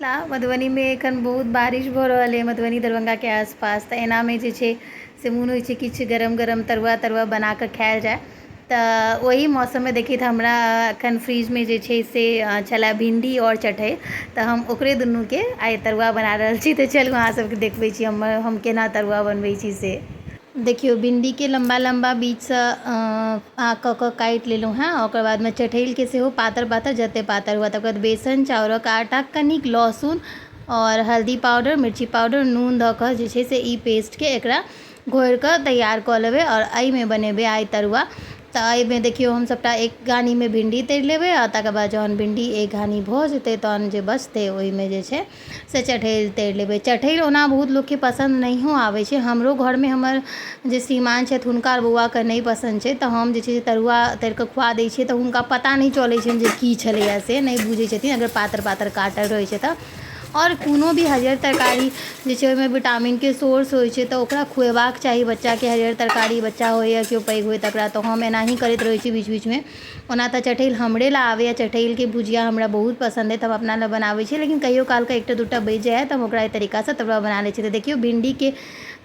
मधुबनीमे एखन बहुत बारिश भऽ रहल अइ, मधुबनी दरभङ्गाके आसपास। तऽ एनामे जे छै से मोन होइ छै किछु गरम गरम तरुआ तरुआ बनाकऽ खायल जाय। तऽ ओही मौसममे देखैत हमरा एखन फ्रिजमे जे छै से छलै भिण्डी आओर चठैल, तऽ हम ओकरे दुनूके आइ तरुआ बना रहल छी। तऽ चलू, अहाँ सबके देखबै छी हम केना तरुआ बनबै छी से। देखियौ, भिण्डीके लम्बा लम्बा बीचसँ कऽ कऽ काटि लेलहुँ हेँ। ओकर बादमे चठैलके सेहो पातर पातर, जतेक पातर हुए। तकर बाद बेसन, चाउरक आटा, कनिक लहसुन आओर हल्दी पाउडर, मिर्ची पाउडर, नून दऽ कऽ जे छै से ई पेस्टके एकरा घोरि कऽ तैयार कऽ लेबै आओर एहिमे बनेबै आइ तरुआ। तऽ एहिमे देखियौ, हम सभटा एक घानीमे भिण्डी तरि लेबै आ तकर बाद जहन भिण्डी एक घानी भऽ जेतै, तहन जे बचतै ओहिमे जे छै से चठैल तरि लेबै। चठैल ओना बहुत लोकके पसन्द नहियो आबै छै। हमरो घरमे हमर जे श्रीमान छथि, हुनका आओर बौआके नहि पसन्द छै। तऽ हम जे छै से तरुआ तरि कऽ खुआ दै छियै, तऽ हुनका पता नहि चलै छनि जे की छलैए, से नहि बुझै छथिन, अगर पातर पातर काटल रहै छै तऽ। आओर कोनो भी हरियर तरकारी जे छै, ओहिमे विटामिनके सोर्स होइ छै, तऽ ओकरा खुएबाक चाही बच्चाके। हरियर तरकारी, बच्चा होइ या केओ पैघ होइ तकरा। तऽ हम एनाही करैत रहै छी बीच बीचमे। ओना तऽ चठैल हमरे लए आबैए, चठैलके भुजिया हमरा बहुत पसन्द अइ, तऽ हम अपना लए बनाबै छी, लेकिन कहियो कालके एकटा दूटा बचि जाइए, तऽ हम ओकरा एहि तरीकासँ तरुआ बना लै छी। तऽ देखियौ, भिण्डीके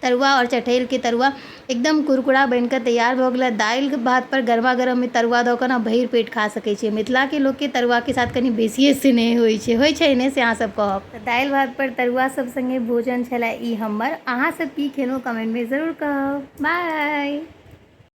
तरुआ आओर चठैलके तरुआ एकदम कुरकुरा बनि कऽ तैयार भऽ गेलै। दालि भात पर गरमा गरममे तरुआ दऽ कऽ ने भरि पेट खा सकै छियै। मिथिलाके लोकके तरुआके साथ कनि बेसिए स्नेह होइ छै, होइ छै ने, से अहाँ सब कहब। तऽ दालि भात पर तरुआ सब सङ्गे भोजन छलै ई हमर। अहाँ सब की खेलहुँ, कमेंटमे जरूर कहब। बाय।